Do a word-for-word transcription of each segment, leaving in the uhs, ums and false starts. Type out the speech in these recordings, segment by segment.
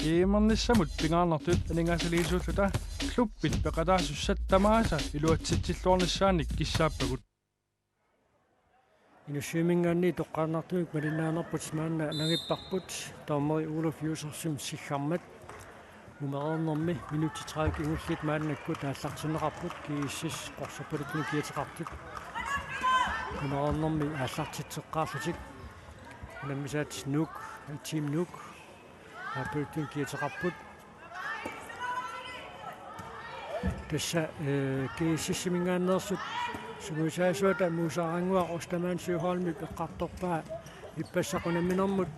E M-ernissamut pingaarnertut aningaasaliisuulluta klubbit peqataasussat tamaasa iluatsitsilluarnissaannik kissaappagut. Inussivimminngaanniit toqqaannartumik malinnaanerput maanna nangipparput, dommeri Oluf Josefsen siggarmat. Mumereernermi minutsit tredive kingulliit maannakkut aallartinneqarput, G S S qorsorpaluttunik kiateqartut. Mumereernermi aallartitseqqaarlutik unammisaat Nuuk, Team Nuuk, aappaluttunik kiateqarput. Tassa, eh, G S S-iminngaanneersut sungiusaasuata Muusaq Arannguaq Ostermann Søholmip eqqartorpaa ippassaq unamminermut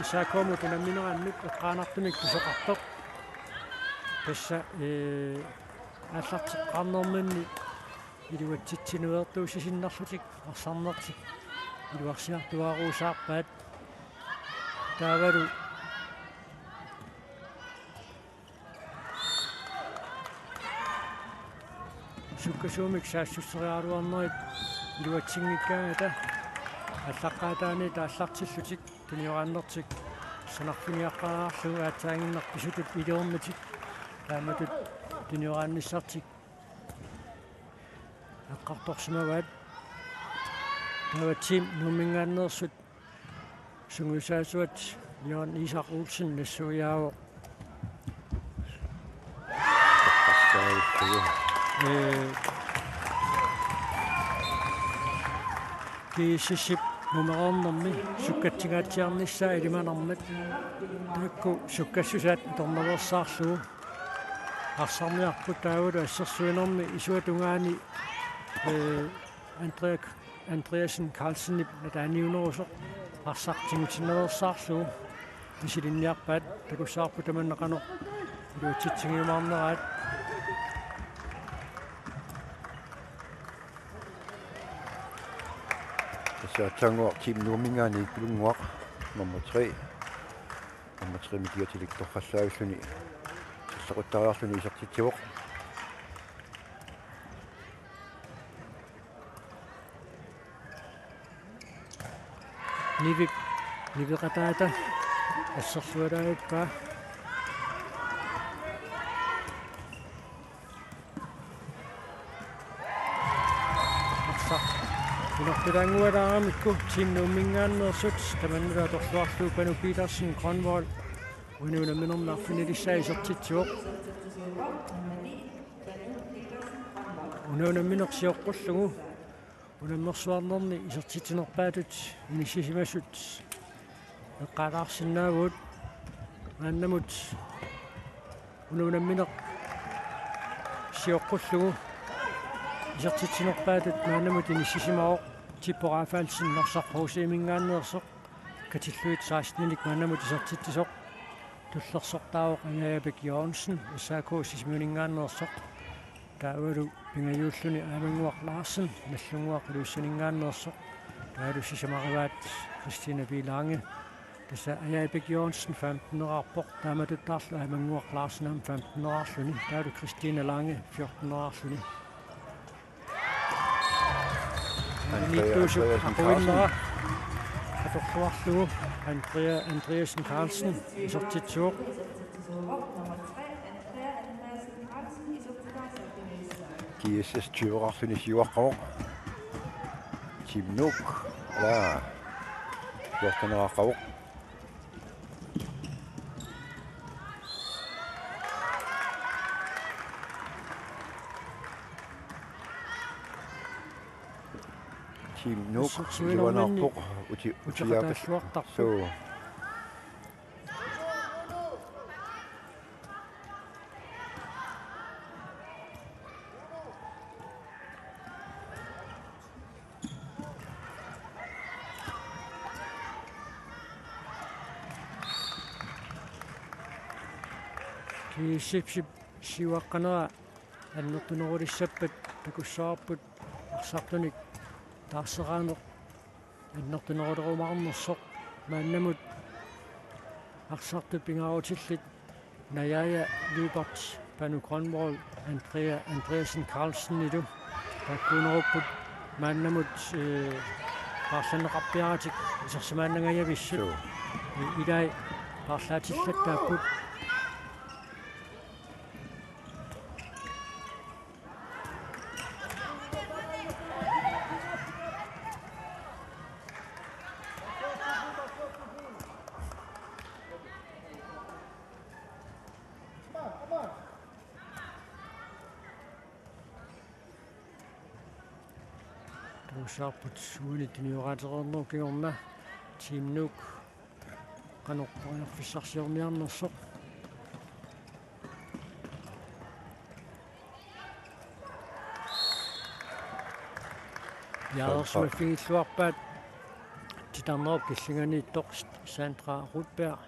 S A K-mut unamminerannut eqqaanartumik pisoqartoq. Tassa, eh, aallarteqqaarnerminni iluatsitsinueertuussisinnarlutik arsarnertik iluarsiartuaaruusaarpaat. Taavalu sukkasuumik saassusseriaraluarnerit iluatsinngikkaangata aallaqqaataaniit aallartillutik tunioraannertik sanarfiniaqqaarlugu aatsaannguaq pisutut iliornitik taamatut tunioraannissartik eqqartorsimavaat. Taava Team Nuumminngaanneersut sungiusaasuat Jørgen Isak Olsen nassuiaavoq. Ee, G S S-ip mumereernermi sukkatsigaatsiarnissaa ilimanarmat taakku sukkassusaat atornaveersaarlugu arsarniarput taavalu assersuinermi isuata tungaani, ee, Andrea-, Andreasen Carlsenip nataaniunerusoq arsaq tigutinnaveersaarlugu misilinniarpaat. Takussavarput tamanna qanoq iluatsitsigiumaarneraat. Tassa aatsaannguaq Team Nuumminngaanniit Pilunnguaq nummer tre. Nummer tre Mikiatilik torrallaavilluni. Sassaqquttariarluni isertitsivoq. Nivip, niveqataata assersualaavippaa. Arsaq inortulaanngualaaramikku Team Nuumminngaanneersut tamannalu atorluarlugu Panu Petersen Grønvold. Una unamminermi arfinilissaa isertitsivoq. Una unammineq sioqqullugu unammersuarnerni isertitsinerpaatut inissisimasut eqqaalaarsinnaavugut. Maannamut una unammineq sioqqullugu isertitsinerpaatut maannamut inissisimavoq Tippo Rafaelsen Norsaq H C-minngaanneersoq. Katillugit seksten-inik maannamut isertitsisoq. Tullersortaavoq Ajaabik Jørgensen S A K Sisimiuninngaanneersoq. Taavalu pingajuulluni Aamannguaq Larsen Nagdlunguaq Ilulissaninngaanneersoq. Taavalu sisamarivaat Christine P. Lange. Tassa Ajaabik Jørgensen femten-eraarpoq. Taamatuttaarlu Aamannguaq Larsen aamma femten-eraarluni. Taavalu Christine Lange fjorten-eraarluni. Andrea Niittuusup Andreasen aquinnera Carlsen. Atorluarlugu Andrea Andreasen Carlsen isertitsivoq. G S S tyve-eraarluni siuaqqavoq. Team Nuuk. Ala. fjorten-eraqqavoq. Team Nuuk, assersuinerminni iluanaarpoq, uti-, utiaapit-, uteqataalluartarpoq. Suu. G S S-ip siuaqqanera annertunerulissappat takussavarput arsartunik taarseraaneq annertunerulerumaarnersoq. Maannamut arsartut pingaarutillit Najaja Lyberth, Panu Grønvold, Andrea Andreasen Carlsenilu taakkuunerupput maannamut, eh, paarlanneqarpiaratik isersimaannangajavissut. Suu. Eh, ilai Arlaatillattaapput. Tuussaarput uani tunioraatigereernerup kingorna Team Nuuk qanoq periarfissarsiorniarnersoq. Jaareersimaffigilluarpaat titarnerup killinganiittoq Sandra Rudberg.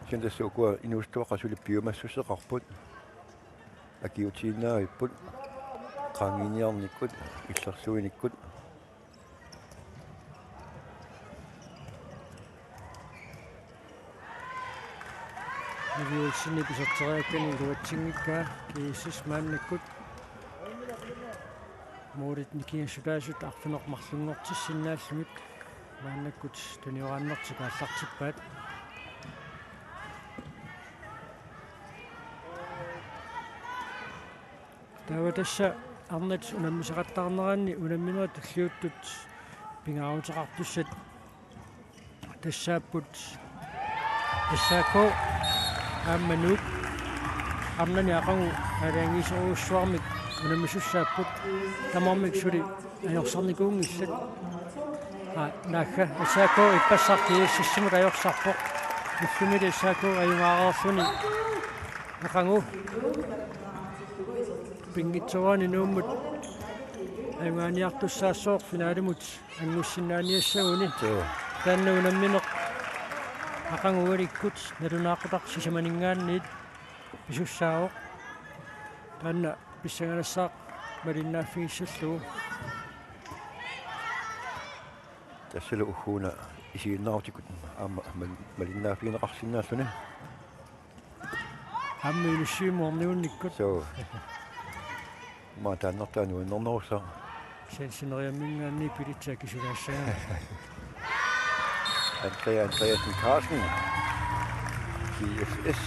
Kisianni tassa ukua inuusuttuaqqat suli piumassuseqarput. Akiuutiinnaavipput. Qaangiiniarnikkut, illersuinikkut. Niviulsini pisorteriakkani iluatsinngikkaa G S S maannakkut. Moorit nikingassutaasut arfineq-marlunngortissinnaallugit maannakkut tunioraannertik aallartippaat. Taava tassa arnat unammisaqattaarneranni unamminerit tulliuttut pingaaruteqartussat tassaapput S A K aamma Nuuk. Arnani aqagu aalajangiisorujussuarmik unammisussaapput, tamarmik suli ajorsarnikuunngillat. Aa, naagga, S A K ippassaq G S S-imut ajorsarpoq. Ullumi S A K ajugaareerluni aqagu pinngitsoorani Nuummut ajugaaniartussaassooq finalimut anngussinnaaniassaguni. Joo. Taanna unammineq aqagu ualikkut nalunaaqutaq sisamaninngaanniit pisussaavoq. Taanna pissanganassaaq malinnaaffigissallugu. Tassalu ugguuna isiginnaartikut aamma mal-, malinnaaffigineqarsinnaalluni. Aamma inussivimmut ornigunnikkut. Suu. Aamma taannartaa nuannernerussaq. Sensineriamminngaanniit bilitsi akisulaassagaa. Andrea Andreasen Carlsen. G S S.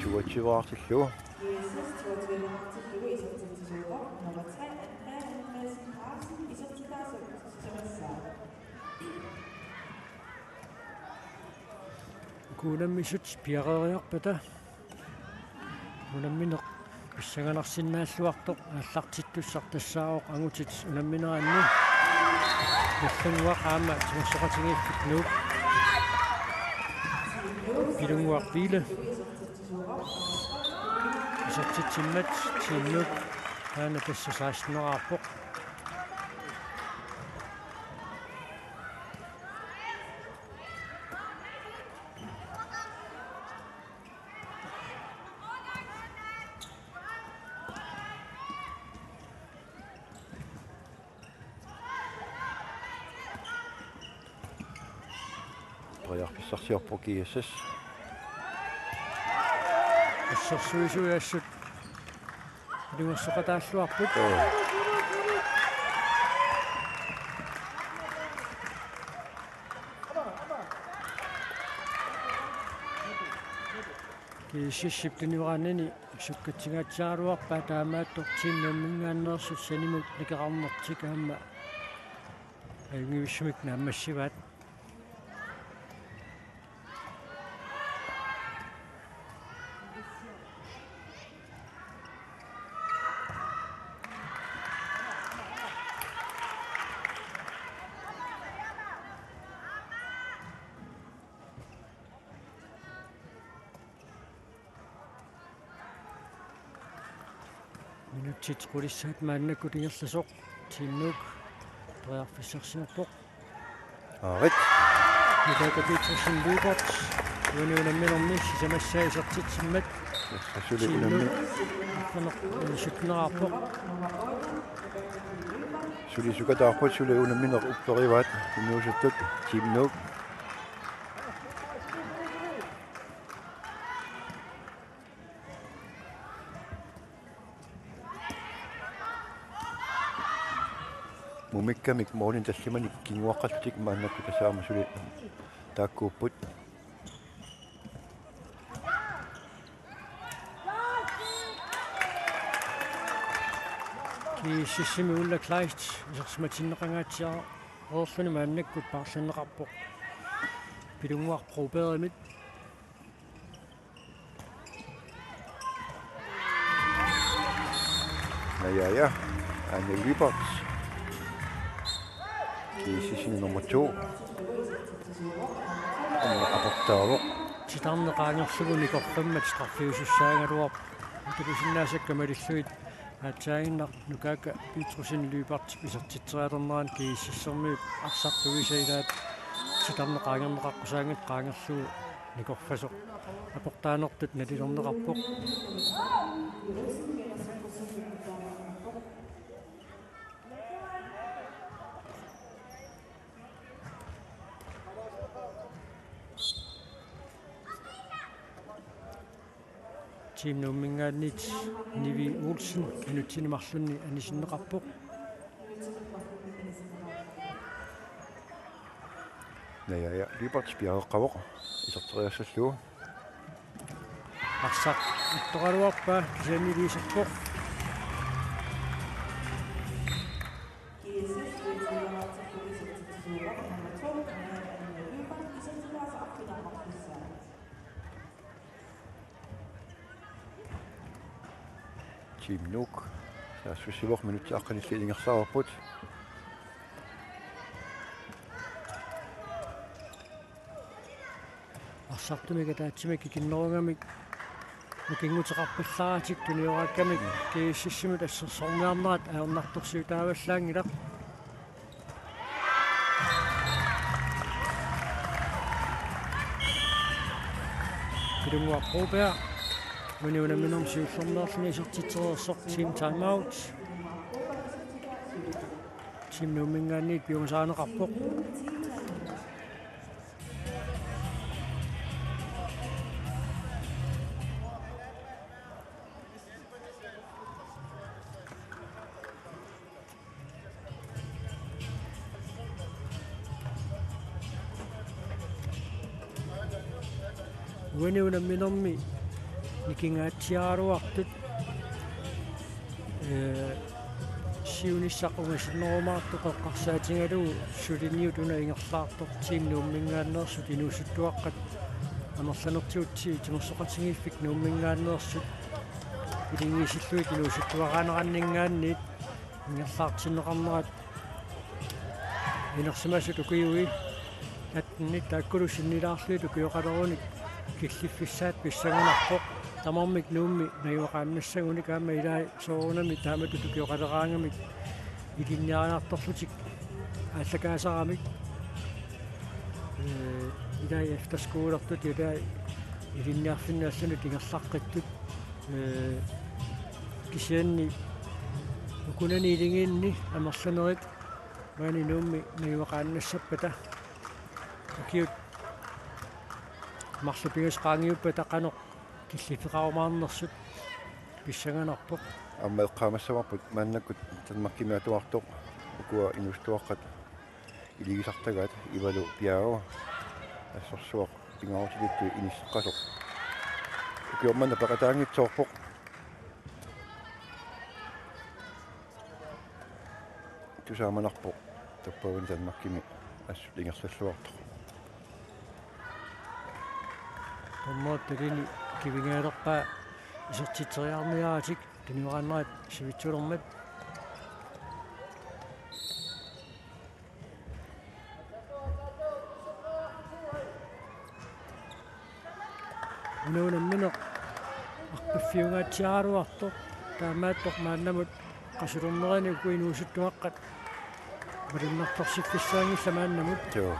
Toogtyve-artillugu. Uku unammisut piareeriarpata unammineq pissanganarsinnaalluartoq aallartittussaq tassaavoq angutit unammineranni. Nallunnguaq aamma timersoqatigiiffik Nuuk. Pilunnguaq Piile. Isertitsimmat Team Nuuk taanna tassa seksten-eraarpoq. Periarfissarsiorpoq G S S. Assersuisuiassut ilungersoqataalluarput. Joo. G S S-ip tunioraanini sukkatsingatsiaraluarpaat, taamaattoq Team Nuumminngaanneersut sanimut nikeqarnertik aamma ajunngivissumik naammassivaat. Minutsit qulissaat maannakkut ingerlasoq Team Nuuk periarfissarsiorpoq. Aarit. Rebecca Petersen Lyberth uani unamminermi sisamassaa isertitsimmat. Tassa suli Team Nuuk unammi-, arfineq-, sytten-eraarpoq. Suli sukataarput, suli unammineq upperivaat inuusuttut Team Nuuk. Mumikkamik målinik tallimanik kinguaqqallutik maannakkut tassa aamma suli taakkuupput. GSS-imi Ulla Kleist isersimatinneqangaatsiareerluni maannakkut paarlanneqarpoq Pilunnguaq Brobergimit. Naja, ja. Anne Lyberth. GSS-imi nummer to. Aamma aportaavoq. Titarneq qaangerlugu nikorfammat straffiusussaagaluarpoq. Takusinnaasakka malillugit aatsaaginnaq Nukaakka Petrussen Lyberth isertitserialernerani GSS-ermiut arsaq tuisa ilaat titarneq qaangerneqaqqusaanngitsoq qaangerlugu nikorfasoq aportaanertut nalilerneqarpoq. Team Nuumminngaanniit Nivi Olsen minutsini marlunni anisinneqarpoq. Naja, ja, Lyberth piareeqqavoq iserteriassallugu. Arsaq ittoraluarpaa kisianni iliuuserpoq. Team Nuuk saassussivoq, minutsit aqqanillit ingerlareerput. Arsartumik ataatsimik kikinnerugamik nukinguteqarpallaaratik tunioraakkamik GSS-imut assersorniarnerat ajornartorsiutaavallaanngilaq. Pilunnguaq Broberg. Uani unamminermi siullermeerluni isertitsereersoq team timeout. Team Nuumminngaanniit piumasarineqarpoq. Uani unamminermi nikingaatsiaraluartut, ee, siunissaq ungasinnerumaartoq eqqarsaatigalugu suliniut una ingerlaartoq Team Nuumminngaanneersut inuusuttuaqqat amerlanertigut ti-, timersoqatigiiffik Nuumminngaanneersut iligiisillugit inuusuttuaraaneranninngaanniit ingerlaartinneqarnerat inersimasut ukiui attenit taakkulu sinnilaarlugit ukioqalerunik killiffissaat pissanganarpoq. Tamarmik Nuummi najugaqaannassagunik aamma ilai soorunami taamatut ukioqaleraangamik ilinniariartorlutik aallakaasaramik. Ee, ilai efterskolertut ilai ilinniarfinnut allanut ingerlaqqittut. Ee, kisianni ukunani iligiinni amerlanerit maani Nuummi najugaqaannassappata ukiut marluk pingasut qaangiuppata qanoq killiffeqarumaarnersut pissanganarpoq. Aamma eqqaamassavarput maannakkut Danmarkimi atuartoq ukua inuusuttuaqqat iligisartagaat Ivalu Bjerge assorsuaq pingaartilittut inisseqqasoq. Ukioq manna peqataanngitsoorpoq. Tusaamanarpoq tappavani Danmarkimi assut ingerlalluartoq. Dommerit talini kivingaalerpaa isertitseriarniaratik tunioraannerat sivitsulermat. Una unammineq arpaffiungaatsiaraluartoq, taamaattoq maannamut qasulernerini uku inuusuttuaqqat malunnartorsiffissaanngillat maannamut. Joo.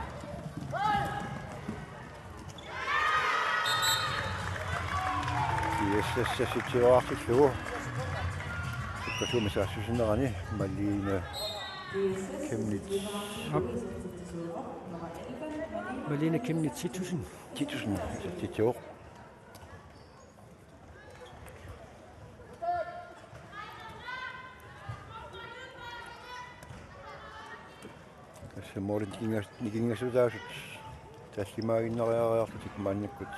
GSS sassutigoortillugu. Sukkasuumik saassussinerani Malene Chemnitz. Aap. Malene Chemnitz Titussen. Titussen, sassutigoor. Samoorin nikingas-, nikingassutaasut tallimaaginnariariarlutik maannakkut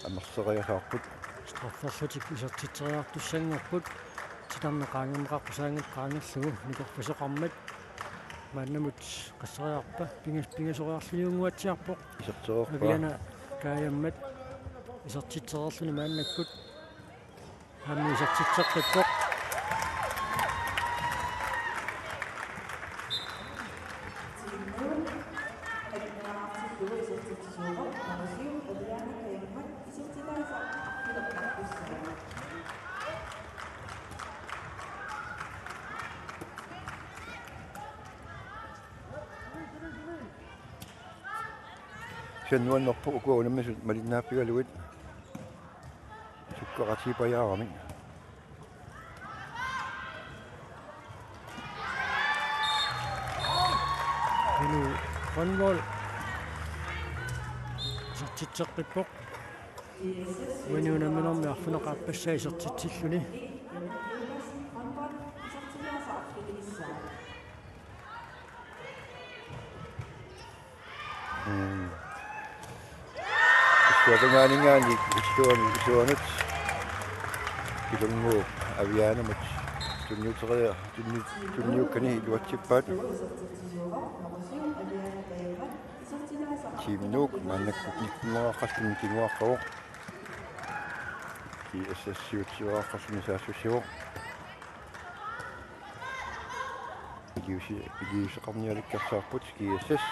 amerleriasaarput. Strafferlutik isertitseriartussanngorput. Titarneq qaangerneqaqqusaanngilaq qaangerlugu nikorfasoqarmat. Maannamut qasseriarpa pingas-, pingasoriarluniunnguatsiarpoq. Isertereerpaa. Aviana Kaajammat isertitsereerluni maannakkut. Aamma isertitseqqippoq. Kisianni nuannerpoq uku unammisut malinnaaffigalugit. Sukkaqatigiipajaaramik. Inu Grønvold isertitseqqippoq. Uani unamminermi arfineq-aappassaa isertitsilluni. Mm. Issuatungaaninngaanniit issuan-, issuanut Ilunguup Avianamut tunniuteria-, tunni-, tunniukkani iluatsippaat. Team Nuuk maannakkut nitten hundrede og halvtreds kinguaqqavoq. G S S syvogtyve-aqarluni saassussivoq. Iliusi-, iliuuseqarnialikkersaarput G S S.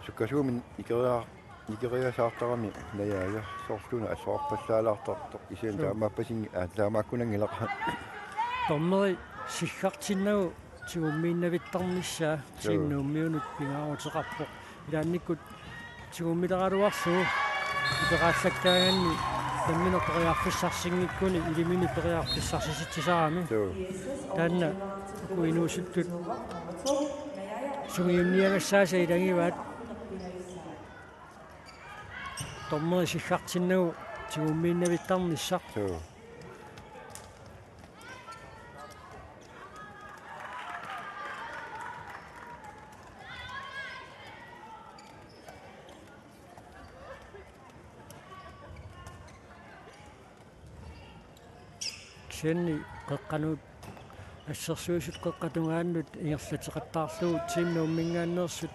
Sukkasuumik nikeria-, nikeriasaartarami Najaaja soorluuna assorarpallaalaartartoq kisianni. Suu. Taamaappasinngilaq, aa, taamaakkunanngilaq. Dommeri siggartinnagu tigummiinnavittarnissaa. Joo. Team Nuummiunut pingaaruteqarpoq. Ilaannikkut tigummileraluarlugu iperaallakkaanni nammineq periarfissarsinngikkuni iliminut periarfissarsisitsisarami. Joo. Taanna uku inuusuttut sungiunniagassaasa ilagivaat. Dommeri siggartinnagu tigummiinnavittarnissaq. Joo. Kisianni qeqqanut assersuisut qeqqatungaannut ingerlateqattaarlugu Team Nuumminngaanneersut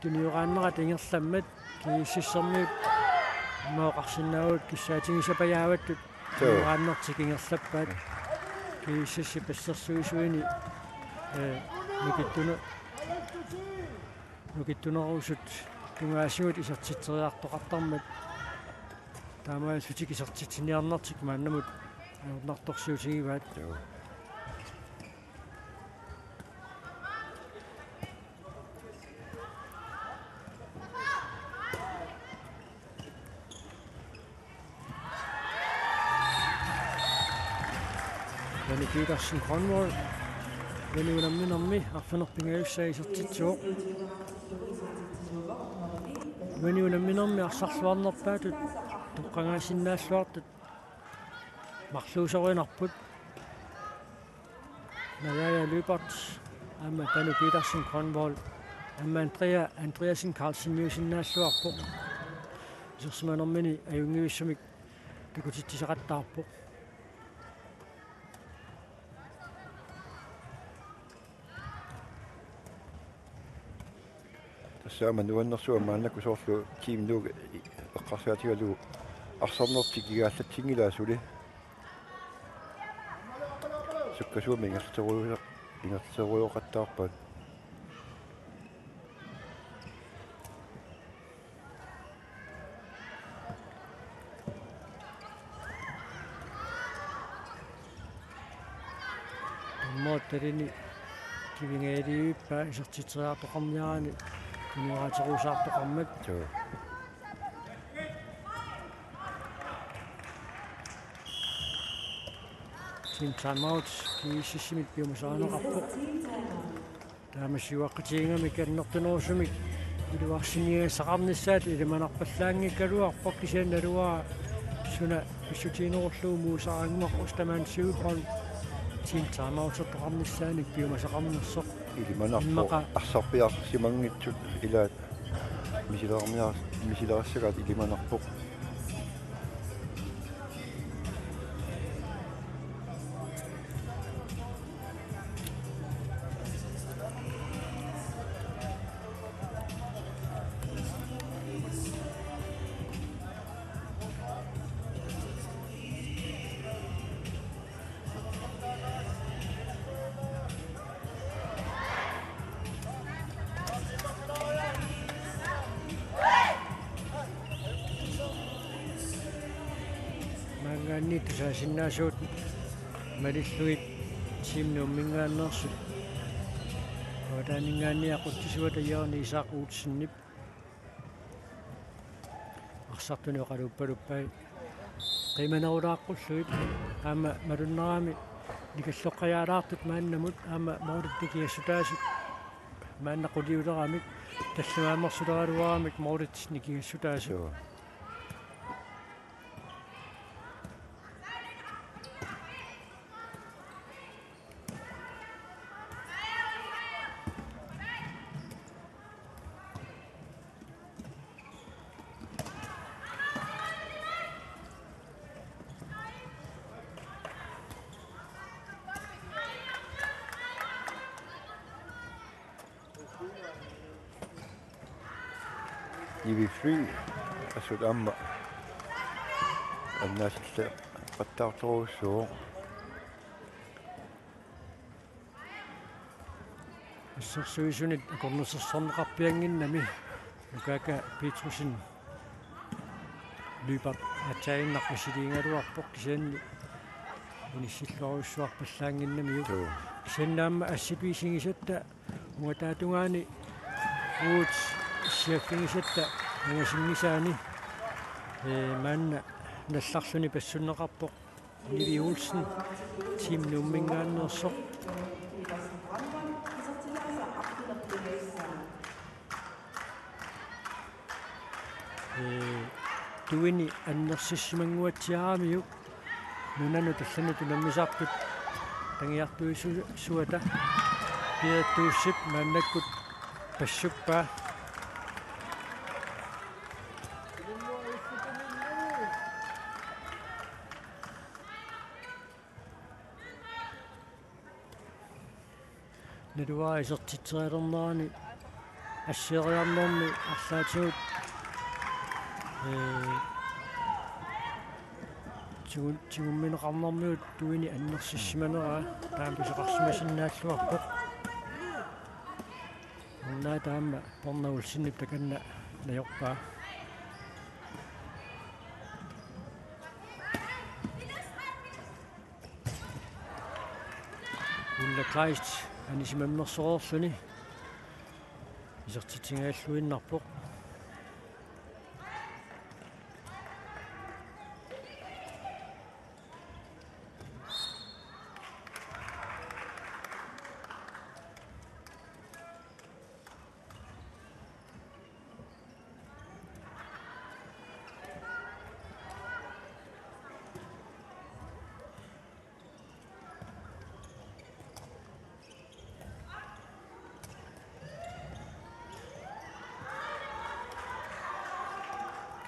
tunioraannerat ingerlammat G S S-ermiut immaqa oqarsinnaavugut kissaatigisapajaavattut. Joo. Tunioraannertik ingerlappaat. G S S-ip assersuisuini, eh, nukittune-, nukittunerusut tungaasigut isertitseriartoqartarmat. Taamaassutik isertitsiniarnertik maannamut ajornartorsiutigivaat. Joo. Uani Petersen Grønvold. Uani unamminermi arfineq-pingajussaa isertitsivoq. Uani unamminermi arsarluarnerpaatut toqqagaasinnaalluartut marluusoriinnarput. Najaaja Lyberth, aamma Panu Petersen Grønvold, aamma Andrea Andreasen Carlsen-iusinnaalluarpoq. Isersimanermini ajunngivissumik takutitsisaqattaarpoq. Tassa aamma nuannersuaq maannakkut soorlu Team Nuuk eqqarsaatigalugu arsarnertik igaallatsinngilaa suli. Sukkasuumik ingerlaterujo-, ingerlaterujoqattaarpaat. Dommerit talini kivingalivippaa isertitseriartoqarniarani tunioraatserusaartoqarmat. Joo. Team timeout G S S-imit piumasarineqarpoq. Taamasiuaqqatigigamik annertunerusumik iluarsiniagassaqarnissaat ilimanarpallaanngikkaluarpoq kisianni naluara Suna pissutiginerullugu muusaraannguaq ustamaan syv-hold. Team timeoutertoqarnissaanik piumasaqarnersoq. Ilimanarpoq. Immaqa arsarpiarsimanngitsut ilaat misilerniar-, misilerissagaat ilimanarpoq. Maanngaanniit tusaasinnaasugut malillugit Team Nuumminngaanneersut. Avataaninngaanniit aqutsisuata Jørgen Isak Olsenip. Arsartuni oqaluuppaluppai. Qiimanerulaaqqullugit aamma malunnarami nikalloqqajaalaartut maannamut aamma målit nikingassutaasut maanna quliuleramik tallimaammersuleraluaramik målit nikingassutaasut. Joo. Nivi Fly, assut aamma annaasilluaqattaartorujussuuvoq. Assersuisunit akornusersorneqarpiannginnami Lukaaka Petrussen løber aatsaannaq misiliigaluarpoq kisianni inissilluarujussuarpallaannginnamiuk. Joo. Kisianni aamma assip isigisatta ungataatungaani uagut issiaffigisatta angasinngisaani, ee, maanna nallarluni passunneqarpoq. Nivi Olsen, Team Nuumminngaanneersoq. Ee, tuini annersissimanguatsiaramiuk nunanut allanut unammisartut tangiartuisu-, suata Pia Tuussip maannakkut passuppaa. Naluara isertitserialernerani assigiinnarnermi arlaatigut, ee, tigu-, tigummineqarnermigut tuini annersissimaneraa taama pisoqarsimasinnaalluarpoq. Unnaata aamma Porna Olsenip takanna najorpaa. Ulla Kleist anisimammersoreerluni isertitsingaalluinnarpoq.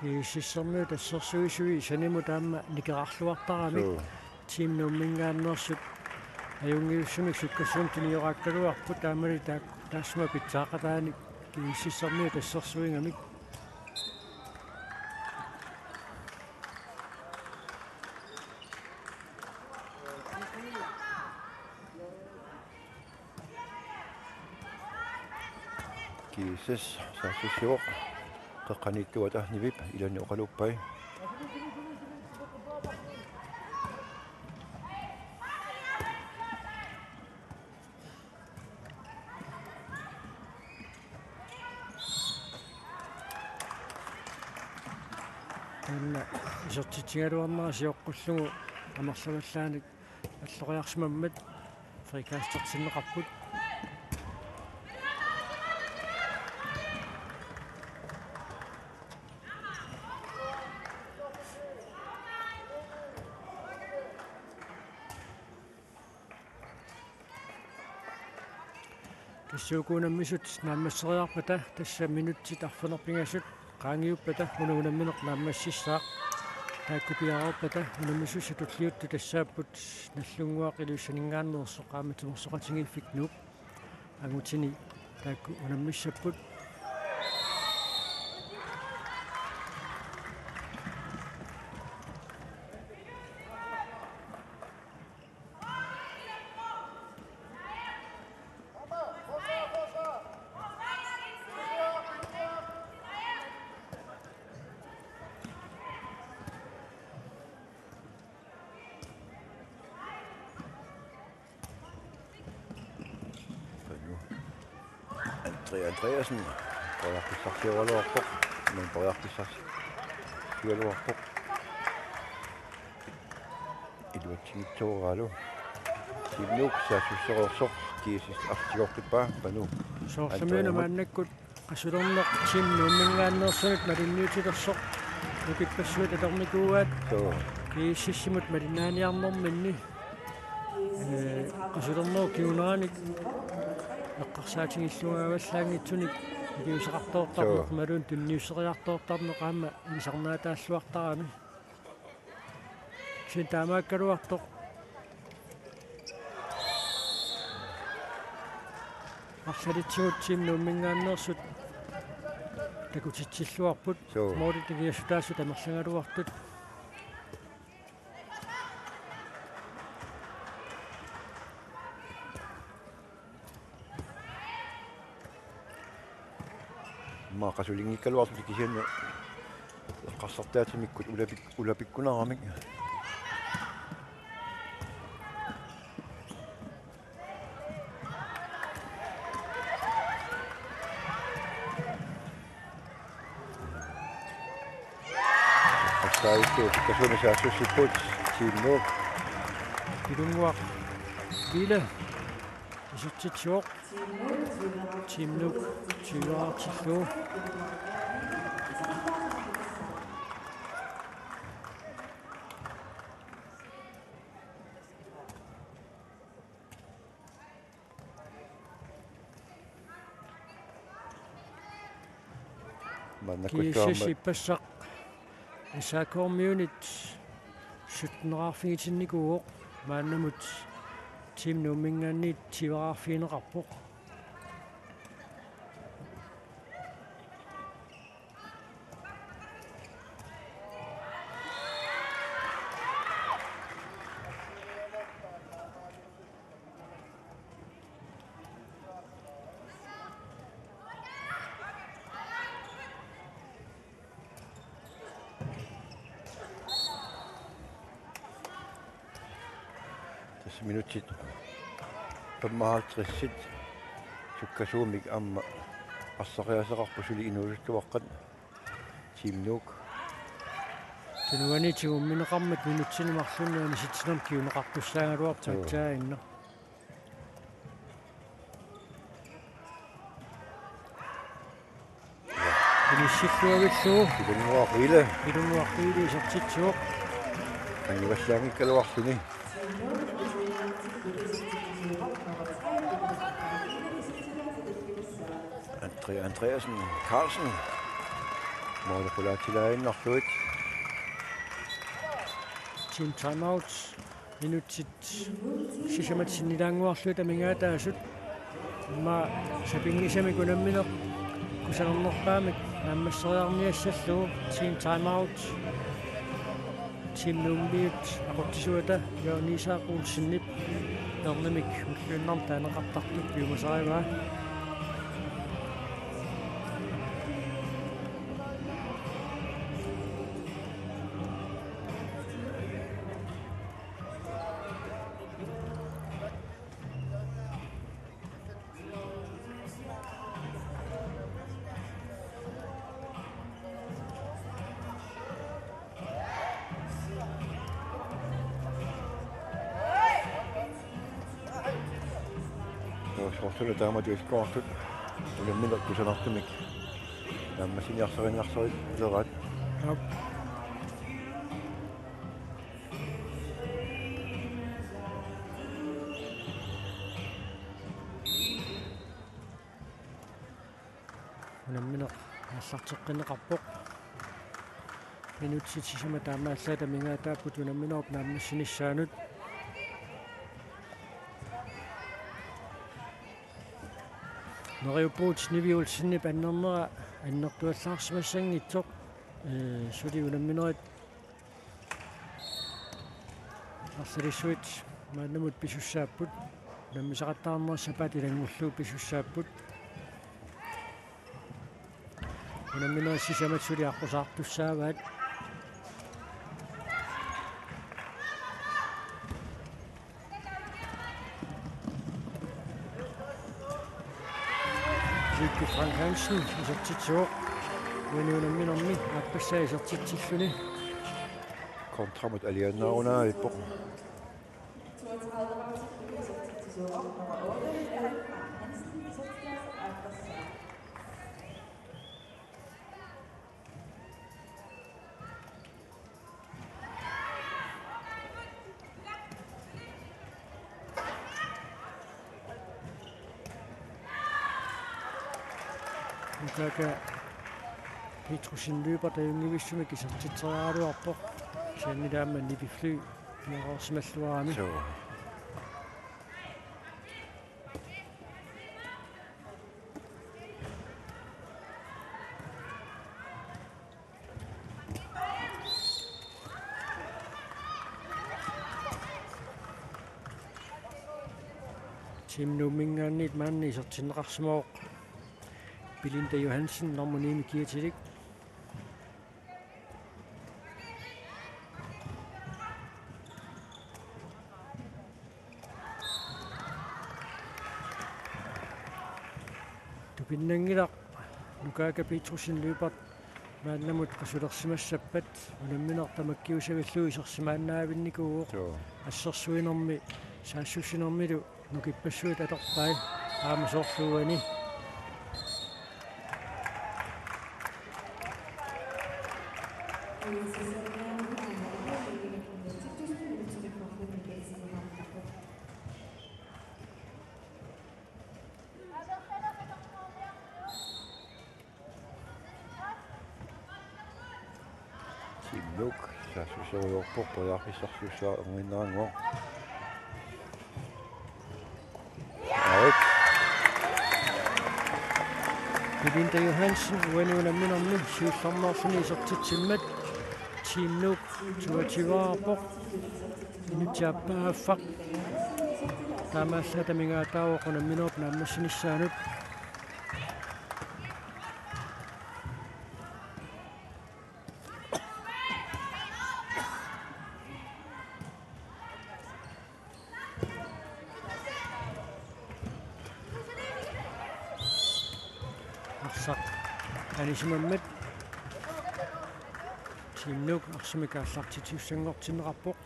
GSS-ermiut assersuisui sanimut aamma nikerarluartaramik. Suu. Team Nuumminngaanneersut ajunngiusumik sukkassuumik tunioraakkaluarput, taamali taak-, taassuma pitsaaqataanik GSS-ermiut assersuigamik. GSS saassussivoq, qeqqaniittuata Nivip ilani oqaluuppai. Taanna isertitsigaluarnera sioqqullugu amerlavallaanik alloriarsimammat frikastertinneqarput. Tassa uku unammisut naammasseriarpata tassa minutsit arfineq-pingasut qaangiuppata una unammineq naammassissaaq. Taakku piareerpata unammisussat tulliuttut tassaapput Nagdlunguaq Ilulissaninngaanneersoq aamma timersoqatigiiffik Nuuk. Angutini taakku unammissapput. Andre Andreasen. Periarfissarsioraluarpoq. Imaluunniit periarfissarsioraluarpoq. Iluatsinngitsooraalu. Team Nuuk saassussereersoq G S S artigoqqippaa Panu. Soorlumi Andreamut. Maannakkut qasulerneq Team Nuumminngaanneersunut malinniutilersoq nukippassuit atornikuuaat. Soo. G S S-imut malinnaaniarnerminni. Ee, qasulernerup kinguneranik eqqarsaatigillugu avallaanngitsunik iliuuseqartoortarneq. Soo. Imaluunniit tunniusseriartoortarneq aamma ilisarnaataalluartarami. Kisianni taamaakkaluartoq arlalitsigut Team Nuumminngaanneersut takutitsilluarput. Soo. Målit nikingassutaasut amerlagaluartut. Immaqa qasulinngikkaluartut kisianni eqqarsartaatsimikkut ulapik-, ulapikkunaramik. Eqqarsaavissuup sukkasuumik saassussipput Team Nuuk. Pilunnguaq Ile. Isertitsivoq. Team Nuuk tyveartillugu. Maannakkut G S S aamma ippassaq S A K-miunit sytteneqarfigitinnikuuvoq, maannamut Team Nuumminngaanniit tyveqarfigineqarpoq. Tassa minutsit femoghalvtredsit sukkasuumik aamma arsariaaseqarput suli inuusuttuaqqat Team Nuuk. Tunuani tigummineqarmat minutsini marlunni anisitsinermi kinguneqartussaagaluarpoq. Joo. Aatsaannguaq. Inissilluavillugu. Pilunnguaq Ile. Pilunnguaq Ile isertitsivoq. Angivallaanngikkaluarluni. Andre Andreasen Carlsen. Måli qulaatilaaginnarlugu. Team timeout. Minutsit sisamat sinnilaannguarlugit amigaataasut. Immaqa sapinngisamik unammineq kusanarnerpaamik naammasseriarniassallugu. Team timeout. Team Nuummiut aqutsisuata Jørgen Isak Olsenip peernermik ulluinnarni taaneqartartut piumasarivaa. Soorlulu taamatut isikkoqartut unammineq kusanartumik naammassiniarsarinnarsarileraat. Aap. Aallarteqqinneqarpoq. Minutsit sisamat taamaallaat amigaataapput unamminerup naammassinissaanut. Neriuppugut Nivi Olsenip annernera annertuallaarsimassanngitsoq, ee, suli unamminerit arsalissuit maannamut pisussaapput. Unammisaqattaarnerit sapaatip ilanngullugu pisussaapput. Unamminerit sisamat suli aqqusaartussaavaat. Lykke Frank Hansen isertitsivoq. Uani unamminermi aappassaa isertitsilluni. Kontramut alianaarunnaarpoq. Nukaaka Petrussen Lyberth ajunngivissumik isertitseriaraluarpoq. Kisianni aamma nipifly piareersimalluarami. Suu. Team Nuumminngaanniit maanna isertinneqarsimavoq Belinda Johansen, normu ni-mik kiatilik. Tupinnanngilaq Nukaaka Petrussen Lyberth maannamut qasulersimassappat, unammineq tamakkiusavillugu isersimaannaavinnikuuvoq. Joo. Assersuinermi saassussinermilu nukippassuit atorpai, aamma soorlu uani. Team Nuuk saassuserujoorpoq, periarfissarsiussaq erniinnarannguaq. Aap. Belinda Johansen uani unamminermi siullermeerluni isertitsimmat Team Nuuk toogtyveqarpoq. Minutsit aappaa affaq. Taamaallaat amigaataavoq unamminerup naammassinissaanut. Arsaq anisimammat Team Nuuk arsamik aallartitsissanngortinneqarpoq.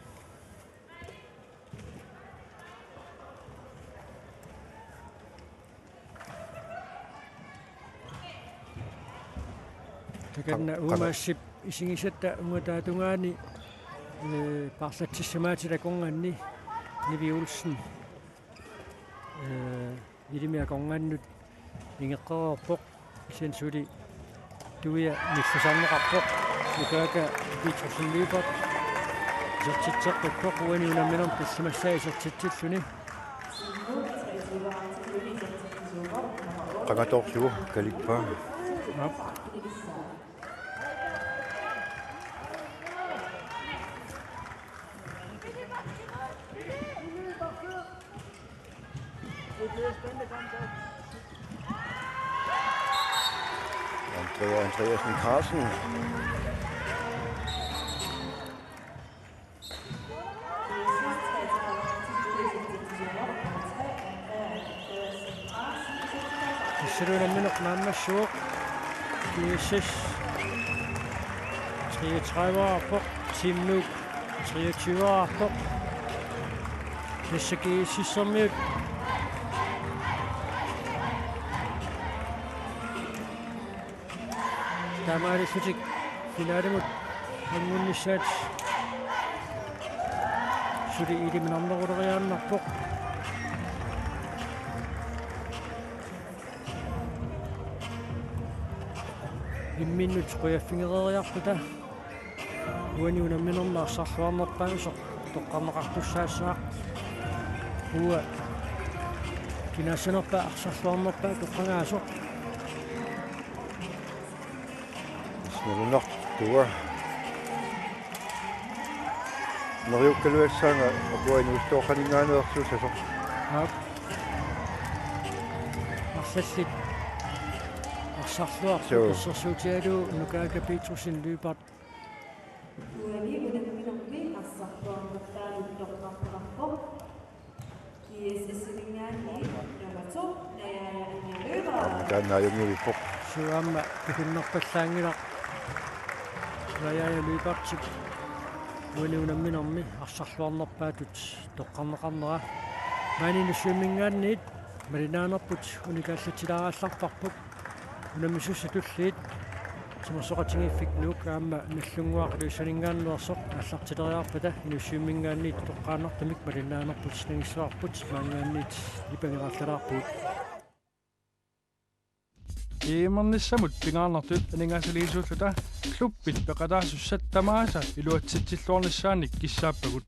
Takanna Qam-, qama-, uumaassip isigisatta ungataatungaani, ee, paarlatsissamaatitakornganni Nivi Olsen, ee, ilimi akornannut ingeqqereerpoq, kisianni suli tuia nillusarneqarpoq. Nukaaka Petrussen Lyberth isertitseqqippoq, uani unamminermi tallimassaa isertitsilluni. Qangatorsuaq kalippaa. Aap. Andrea Andreasen Carlsen. Tassalu unammineq naammassivoq. GSS treogtredive-arpoq, Team Nuuk treogtyve-arpoq. Tassa GSS-ermiut taamaalillutik finalemut angunnissaat suli iliminarneruleriaannarpoq. Imminnut qujaffigereeriarpata uani unamminermi arsarluarnerpaasoq toqqarneqartussaassaaq. Uanga kinaassanerpaaq arsarluarnerpaaq toqqagaasoq. Snurunartua. Neriukkaluassaanga apua inuussutooqqaninngaanneersuussasoq. Aap. Arlallit arsarluarput. Suu. Assersuutigalugu Nukaaka Petrussen, Lyberth. Uani unamminermi arsarluarnerpaanut toqqarneqarpoq. G S S-iminngaanniit nummer to, Najaja Anja Løber. Taanna ajunngivippoq. Suu, aamma pikinnerpallaanngilaq Najaja Løbertip uani unamminermi arsarluarnerpaatut toqqarneqarnera. Maani Nuumminngaanniit malinnaanerput unikaallatsilaarallarparput. Unammisussat tulliit Timersoqatigiiffik Nuuk aamma Nagdlunguaq Ilulissaninngaanneersoq aallartileriarpata Inussivimminngaanniit toqqaannartumik malinnaanerput nangissavarput, maanngaanniit nipangerallalaarpugut. E M-ernissamut pingaarnertut aningaasaliisuulluta klubbit peqataasussat tamaasa iluatsitsilluarnissaannik kissaappagut.